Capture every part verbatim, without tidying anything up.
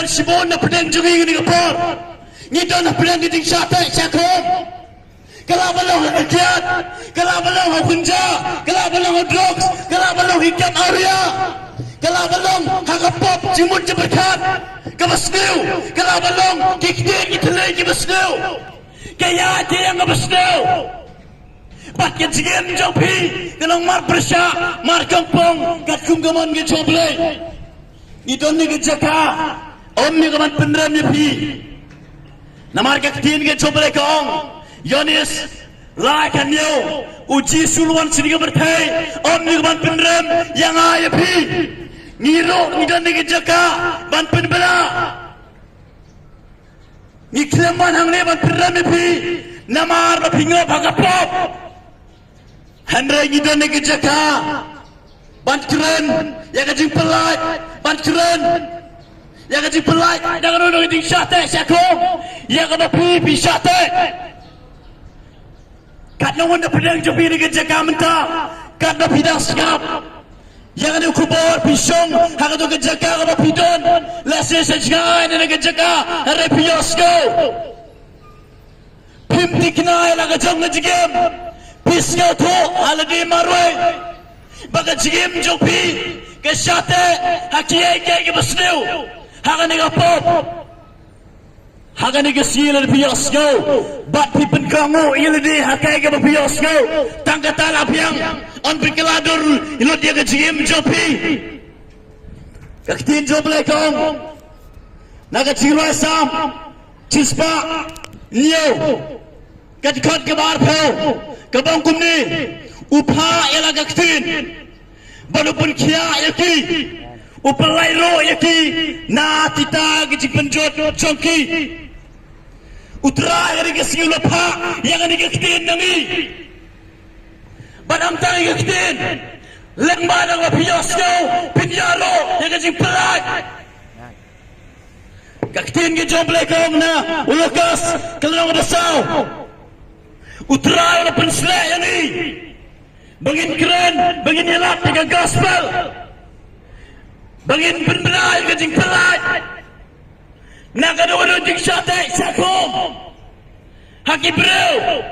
Shibun na pdeng jong ngi ngi ka por. Ngi don na pdeng ngi ding shate shakhum. Ka lah ba long ha kiad, ka lah ba long ha kunja, ka lah ba long ha drugs, ka lah ba long ha kiad aria, ka lah ba long ha ka pop jingmut jingpyrkhat kaba sniew, ka lah ba long ki ktieh ki thlei kiba sniew. Ka ïa ka ïa kaba sniew. Bad ka jingim jong phi ka long mar pyrshah, mar kongpong katkum ka mon ka jong U Blei. Ngi don ha ka jaka ym ïa ka ban pynrem ïa phi. Namar ka ktien ka jong U Blei ka ong, Ïoannis lai khyndai, U Jisu u la wan sha kane ka pyrthei ym ïa ka ban pynrem ïa nga ïa phi. Ngi ruh ngi don ha ka jaka ban pynbna. Ngi khlem wan hangne ban pynrem ïa phi namar ba phi ngop ha ka pop. Hynrei ngi don ha ka jaka ban kren ïa ka jingpyllait, ban kren ïa ka jingpyllait da kano kano ka jingshah teh shah khum ïa kaba phi phi shah teh. Katno ngan da pdeng jong phi na ka jaka mynta, katno phi dang sngap ïa kane ka khubor, phi shong ha kato ka jaka kaba phi don, lehse sa jngai na ka jaka, hynrei phi ïohsngew. Phim thikna ïa la ka jong ka jingim. Phi sngewthuh ha lade marwei ba ka jingim jong phi ka shah teh ha kiei kiei kiba sniew ha kane ka pop. Ha kane ka sngi lada phi ïohsngew bad phi pynkohnguh ïa lade ha kaei kaba phi ïohsngew, tang kata la biang. Yn pynkylla dur lut ïa ka jingim jong phi. Ka ktien jong U Blei ka ong na ka Jingrwai Salm shispah hynñiew, ka dkhot kaba arphew, kaba ong kumne: U phah ïa la ka ktien bad u pynkhiah ïa ki, u pyllait ruh ïa ki na kita ki jingpynjot jong ki. U Trai ha kane ka sngi u la phah ïa kane ka ktien na ngi. Bad ym tang ïa ka ktien, lyngba da kaba phi ïohsngew phin ïoh ruh ïa ka jingpyllait. Ka ktien ka jong U Blei ka ong na u Lukas ka lynnong kaba saw, U Trai u la pynsleh ïa ngi ba ngin kren, ba ngin ïalap ïa ka gospel, ba ngin pynbna ïa ka jingpyllait na kano kano ka jingshah teh shah khum ha ki briew.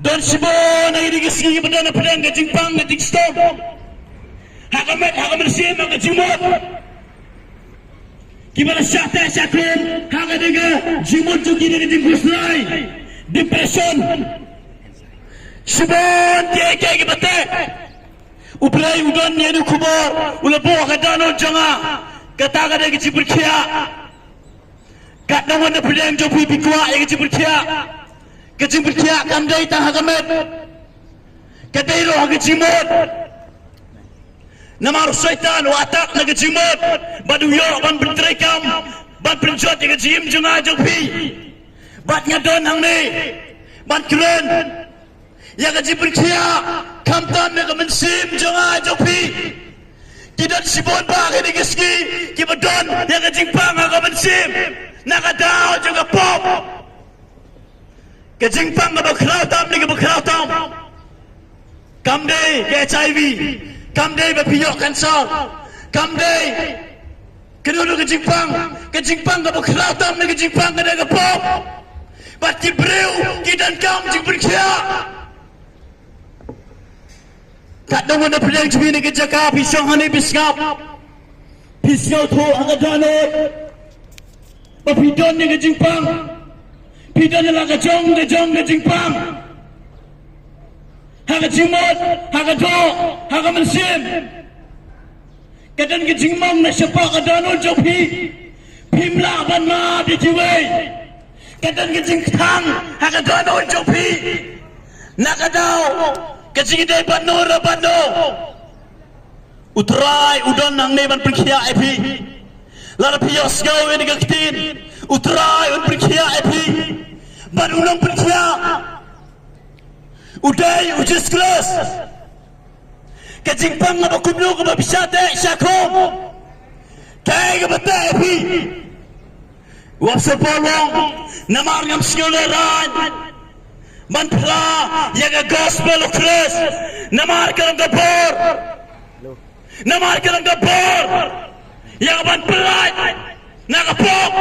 Don shibun ha kine ki sngi ba don hapdeng ka jingpang ka jingshitom, ha ka met ha ka mynsiem ha ka jingmut. Kiba la shah teh shah khum ha ka dei ka jingmut jong ki, dei ka jingkhuslai, depression. Shibun kiei kiei kiba teh. U Blei u don ïa kane ka khubor, u la buh ha ka download jong nga. Kata ka dei ka jingpynkhiah. Katno ngan da pdeng jong phi phi kwah ïa ka jingpynkhiah. Ka jingpynkhiah kam dei tang ha ka met, ka dei ruh ha ka jingmut. Namar u Soitan u attack na ka jingmut bad u ïoh ban pyntreikam, ban pynjot ïa ka jingim jong nga jong phi. Bad nga don hangne ban kren ïa ka jingpynkhiah, khamtam ïa ka mynsiem jong nga jong phi. Ki don shibun ba ha kine ki sngi kiba don ïa ka jingpang ha ka mynsiem na ka daw jong ka pop. Ka jingpang kaba khraw tam ne kaba khraw tam. Kam dei ka H I V, kam dei ba phi ïoh cancer, kam dei kano kano ka jingpang, ka jingpang kaba khraw tam ne ka jingpang ka dei ka pop. Bad ki briew ki donkam jingpynkhiah. Katno ngan da pdeng jong phi na ka jaka, phi shong hangne phi sngap, phi sngewthuh ha ka dohnud ba phi don ïa ka jingpang, phi don ïa la ka jong ka jong ka jingpang ha ka jingmut, ha ka doh, ha ka mynsiem. Ka don ka jingmong na shapoh ka dohnud jong phi, phim lah ban map ïa kiwei. Ka don ka jingkhang ha ka dohnud jong phi na ka daw ka jingïadei bad no re bad no. U Trai u don hangne ban pynkhiah ïa phi. Lada phi ïohsngew ïa kane ka ktien, U Trai un pynkhiah ïa phi. Bad u nongpynkhiah u dei U Jisu Khrist. Ka jingpang kaba kumno kaba phi shah teh shah khum, kaei kaba teh ïa phi? U Apostol Paul u ong, namar ngam sngew lehraiñ ban phla ïa ka gospel u Khrist, namar ka long ka bor. Namar ka long ka bor. Ïa ka ban pynlait na ka pop.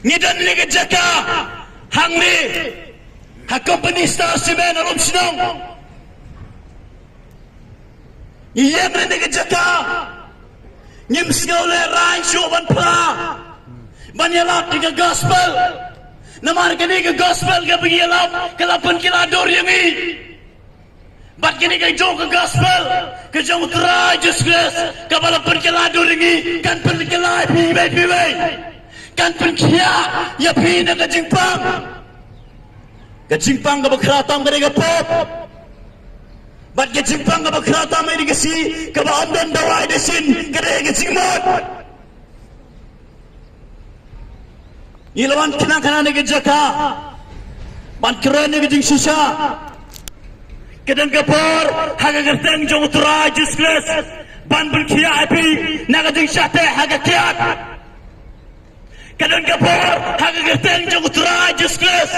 Ngi don ne ka jaka hangne ha company Star Cement ha Lumshnong. Ngi ïeng ne ka jaka, ngim sngew lehrain shuh ban phla, ban ïalap ïa ka gospel. Namar kane ka gospel kaba ngi ïalap ka la pynkylla dur ïa ngi. Bad kane ka jong ka gospel ka jong u Trai Jisu Khrist kaba la pynkylla dur ïa ngi, kan pynkylla ïa phi iwei pa iwei. Kan pynkhiah ïa phi na ka jingpang. Ka jingpang kaba khraw tam ka dei ka pop. Bad ka jingpang kaba khraw tam ha kane ka sngi kaba ym don dawai dashin ka dei ka jingmut. Ngi la wan khnang khnang ne ka jaka ban kren ne ka jingshisha. Ka don ka por ha ka kyrteng jong u Trai Jisu Khrist ban pynkhiah ïa phi na ka jingshah teh ha ka kiad. Ka don ka por ha ka kyrteng jong u Trai Jisu Khrist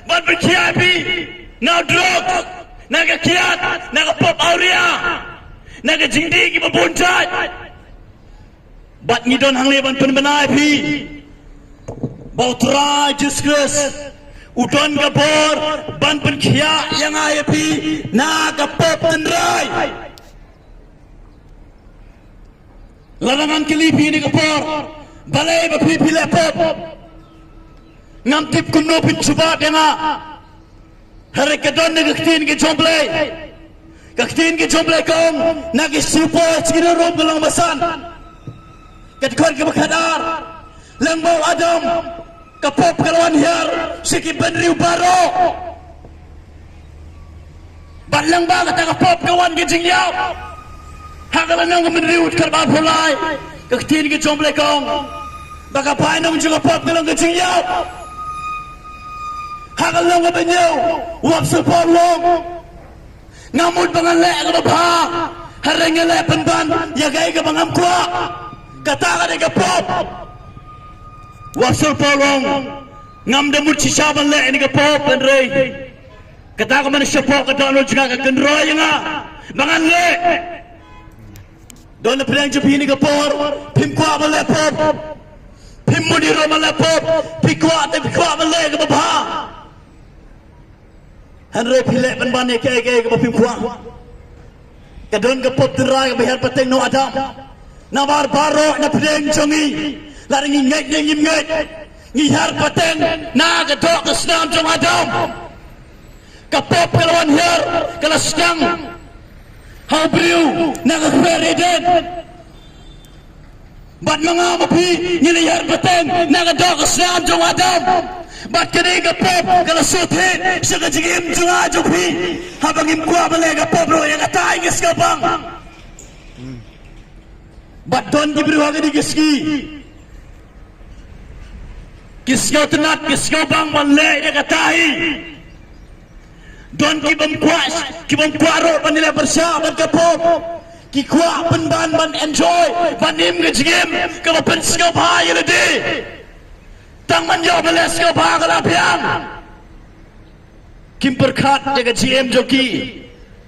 ban pynkhiah ïa phi na u drok, na ka kiad, na ka pop awria, na ka jingdih kiba bun jait. Bad ngi don hangne ban pynbna ïa phi ba u Trai Jisu Khrist u don ka bor ban pynkhiah ïa nga ïa phi na ka pop tynrai. Lada ngan kylli phi ne ka por, balei ba phi phi leh pop? Ngam tip kumno phin jubab ïa nga. Hynrei ka don ne ka ktien ka jong Blei. Ka ktien ka jong Blei ka ong na ki Shiphoi jingïaroh ka lynnong ba san, ka dkhot kaba khatar, lyngba u Adam ka pop ka la wan hiar sha ki bynriew baroh. Bad lyngba kata ka pop ka wan ka jingïap. Ha ka lynnong ka bynriew dkhot ba arphew lai, ka ktien ka jong Blei ka ong ba ka bainong jong ka pop ka long ka jingïap. Ha ka lynnong kaba hynñiew u apostol Paul u ong, ngam mut ba ngan leh kaba bha, hynrei nga leh pynban ïa kaei kaba ngam kwah. Kata ka dei ka pop. U apostol Paul u ong, ngam da mut shisha ban leh ïa kane ka pop, hynrei kata ka manusha pop ka dohnud jong nga ka kynroh ïa nga ba ngan leh. Don na pdeng jong phi ne ka por, phim kwah ban leh pop. Phim mut ïa ruh ban leh pop. Phi kwah te phi kwah ban leh kaba bha. Hynrei phi leh pynban ïa kaei kaei kaba phim kwah. Ka don ka pop tynrai kaba hiar pateng na u Adam. Namar baroh na pdeng jong ngi, lada ngi ngeit ne ngim ngeit, ngi hiar pateng na ka doh ka snam jong u Adam. Ka pop ka la wan hiar, ka la sdang ha u briew na ka kper Eden. Bad ma nga ma phi ngi la hiar pateng na ka doh ka snam jong u Adam. Bad kane ka pop ka la shu thied sha ka jingim jong nga jong phi. Haba ngim kwah ban leh ka pop ruh, ïa kata hi ngi sngewbang. Bad don ki briew ha kane ka sngi ki sngewtynnat, ki sngewbang ban leh ïa kata hi. Don ki bym kwah, ki bym kwah ruh ban leh pyrshah bad ka pop. Ki kwah pynban ban enjoy, ban im ka jingim kaba pynsngewbha ïa lade. Tang ban ïoh ban leh sngewbha ka la biang. Kim pyrkhat ïa ka jingim jong ki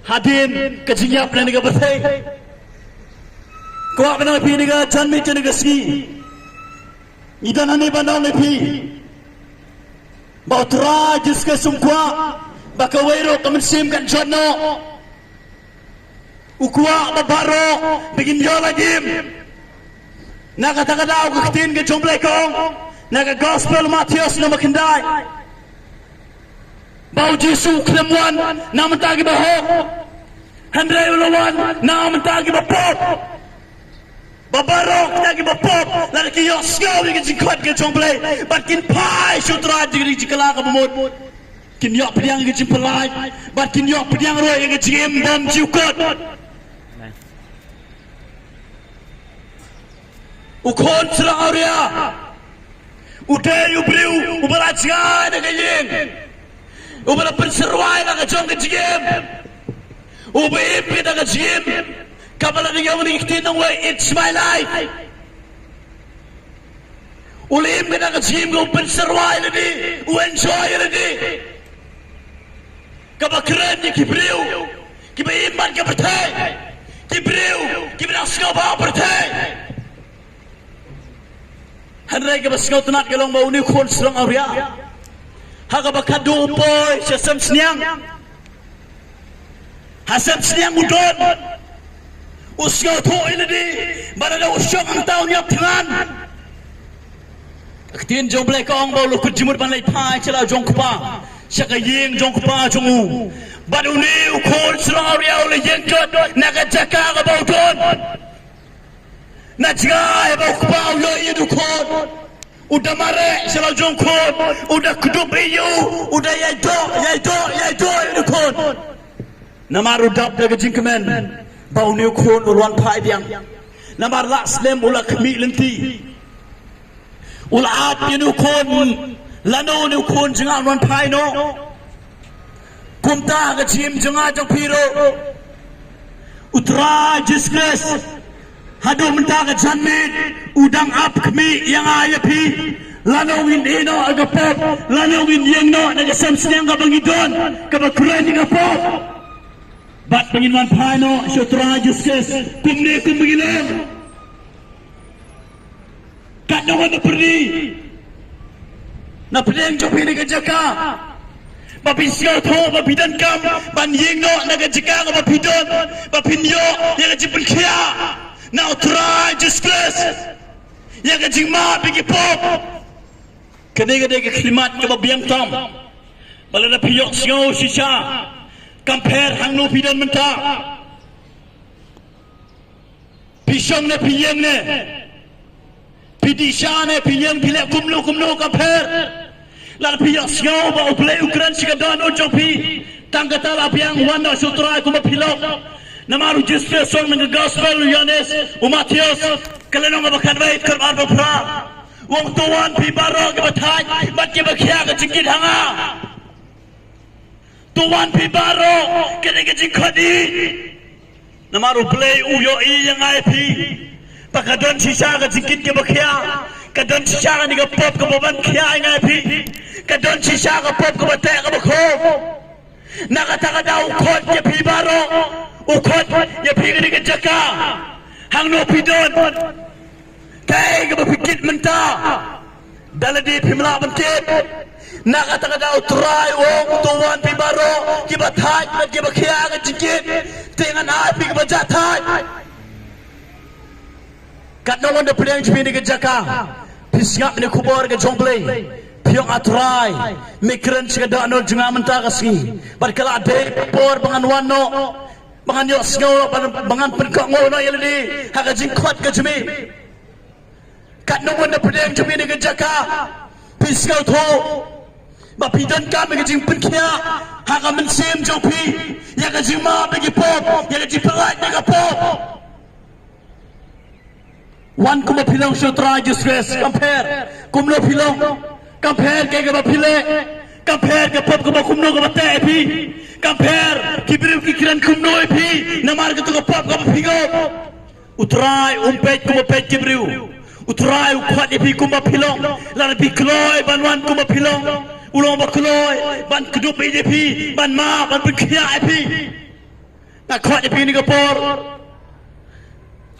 hadien ka jingïap na kane ka pyrthei. Kwah ban ong ïa phi ha kane ka janmiet, ha kane ka sngi, ngi don hangne ban ong ïa phi ba u Trai Jisu Khrist um kwah ba kawei ruh ka mynsiem kan jot noh. U kwah ba baroh ba kin ïoh lajim. Na kata ka daw ka ktien ka jong Blei ka ong na ka Gospel Mathaios lynnong ba khyndai, ba u Jisu u khlem wan na ka bynta kiba hok, hynrei u la wan na ka bynta kiba pop. Ba baroh kita kiba pop lada ki ïohsngew ïa ka jingkhot ka jong Blei bad kin phai sha u Trai ha ka jingkylla kaba mut, kin ïoh pdiang ïa ka jingpyllait bad kin ïoh pdiang ruh ïa ka jingim bymjukut. U khun syrang awria u dei u briew uba la jngai na ka ïing, uba la pynsyrwa ïa la ka jong ka jingim, uba im ïa la ka jingim kaba la dei ong ïa ka ktien nongwei, "It's my life." U la im ïa la ka jingim kaba pynsyrwa ïa lade, u enjoy ïa lade. Kaba kren ïa ki briew kiba im bad ka pyrthei, Ki briew kiba dang sngewbha pyrthei. Hynrei kaba sngewtynnat ka long ba une u khun shnong Awria, ha kaba khadduh u poi sha Sem Sniang, ha Sem Sniang u don, u sngewthuh ïa lade ba lada u shong hangta un ïap thngan. Ka ktien jong U Blei ka ong ba u la kut jingmut ban leit phai sha la jong u kpa, sha ka ïing jong u kpa jong u. Bad une u khun shnong Awria u la ïeng jot na ka jaka kaba u don. Na jngai ba u kpa u ïohi ïa u khun, u da mareh sha la jong u khun, u da kdup ïa u, u da ïai doh, ïai doh, ïai doh ïa u khun. Namar u dap da ka jingkmen ba une u khun u la wan phai biang. Namar la slem u la khmih lynti. U la ap ïa une u khun, lano une u khun jong nga un wan phai noh. Kumta ka jingim jong nga jong phi ruh, U Trai Jisu Khrist haduh mynta ka janmiet u dang ap khmih ïa nga ïa phi. Lano ngin ïeh noh ha ka pop, lano ngin ïeng noh na ka Sem Sniang kaba ngi don, kaba kren ïa ka pop. Bad ba ngin wan phai noh sha U Trai Jisu Khrist kumne kumba ngi long. Katno ngan da pyrdi na pdeng jong phi na ka jaka ba phi sngewthuh ba phi donkam ban ïeng noh na ka jaka kaba phi don, ba phin ïoh ïa ka jingpynkhiah na U Trai Jisu Khrist, ïa ka jingmap ïa ki pop. Kane ka dei ka khlimat kaba biang tam. Ba lada phi ïohsngew shisha, kam pher hangno phi don mynta. Phi shong ne phi ïeng ne, phi dih sha ne phi ïeng, phi leh kumno kumno kam pher. Lada phi ïohsngew ba U Blei u kren sha ka dohnud jong phi, tang kata la biang, wan noh sha U Trai kumba phi long. Namar U Jisu Khrist u ong ha ka gospel u Ïoannis, u Mathaios, ka lynnong kaba khatwei, dkhot arphew phra, u ong, to wan phi baroh kiba thait bad kiba khia ka jingkit ha nga. To wan phi baroh, kane ka jingkhot hi. Namar U Blei u ïohi ïa nga ïa phi ba ka don shisha ka jingkit kaba khia, ka don shisha kane ka pop kaba ban khia ïa nga ïa phi, ka don shisha ka pop kaba teh kaba khuid. Na kata ka daw u khot ïa phi baroh, u khot ïa phi kane ka jaka. Hangno phi don, kaei kaba phi kit mynta, da lade phim lah ban kit. Na kata ka daw U Trai u ong, to wan phi baroh kiba thait bad kiba khia ka jingkit, te ngan ai phi kaba jah thait. Katno ngan da pdiang jingpyni ka jaka, phi sngap ïa ka khubor ka jong U Blei, phi ong, A Trai, me kren sha ka dohnud jong nga mynta ka sngi, bad ka la dei por ba ngan wan noh, ba ngan ïohsngew, ba ngan, ba ngan pynkohnguh noh ïa lade ha ka jingkhot ka jong me. Katno ngan da pdiang jingpyni ka jaka, phi sngewthuh ba phi donkam ïa ka jingpynkhiah ha ka mynsiem jong phi, ïa ka jingmap ïa ki pop, ïa ka jingpyllait ïa ka pop. Wan kumba phi long sha U Trai Jisu Khrist, kam pher kumno phi long, kam pher kaei kaba phi leh, kam pher ka pop kaba kumno kaba teh ïa phi, kam pher ki briew ki kren kumno ïa phi namar kato ka pop kaba phi ngop. U Trai um peit kumba peit ki briew. U Trai u khot ïa phi kumba phi long. Lada phi kloi ban wan kumba phi long, u long ba kloi ban kdup ïa phi, ban map, ban pynkhiah ïa phi. Nga khot ïa phi kane ka por,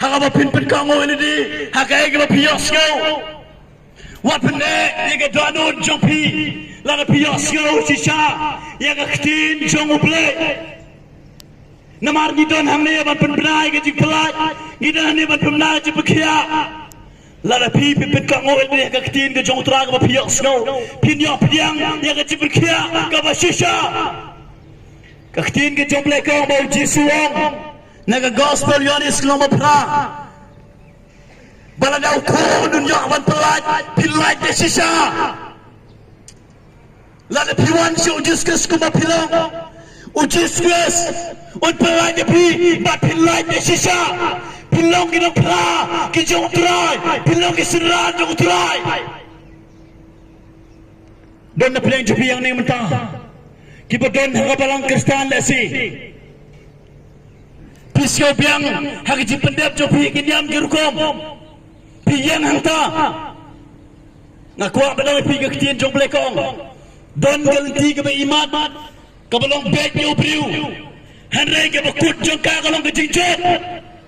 ha kaba phin pynkohnguh ïa lade ha kaei kaba phi ïohsngew. Wat pyneh ïa ka dohnud jong phi lada phi ïohsngew shisha ïa ka ktien jong U Blei. Namar ngi don hangne ban pynbna ïa ka jingpyllait, ngi don hangne ban pynbna ïa ka jingpynkhiah. Lada phi, phi pynkohnguh ïa ka ktien ka jong U Trai kaba phi ïohsngew, phin ïoh pdiang ïa ka jingpynkhiah kaba shisha. Ka ktien ka jong U Blei ka ong ba U Jisu u ong na ka gospel Ïoannis lynnong ba phra, ba lada u khun un ïoh ban pyllait, phin lait da shisha. Lada phi wan sha U Jisu Khrist kumba phi long, U Jisu Khrist un pyllait ïa phi bad phin lait da shisha. Phin long ki nongphra ki jong U Trai, phin long ki synran jong U Trai. Don na pdeng jong phi hangne mynta kiba don ha ka balang Khristan lehse. Phi sngew biang ha ka jingpyndep jong phi ki niam ki rukom. Phi ïeng hangta. Nga kwah ban ong ïa phi ka ktien jong U Blei ka ong, don ka lynti kaba imat kaba long beit ïa u briew. Hynrei kaba kut jong ka ka long ka jingjop.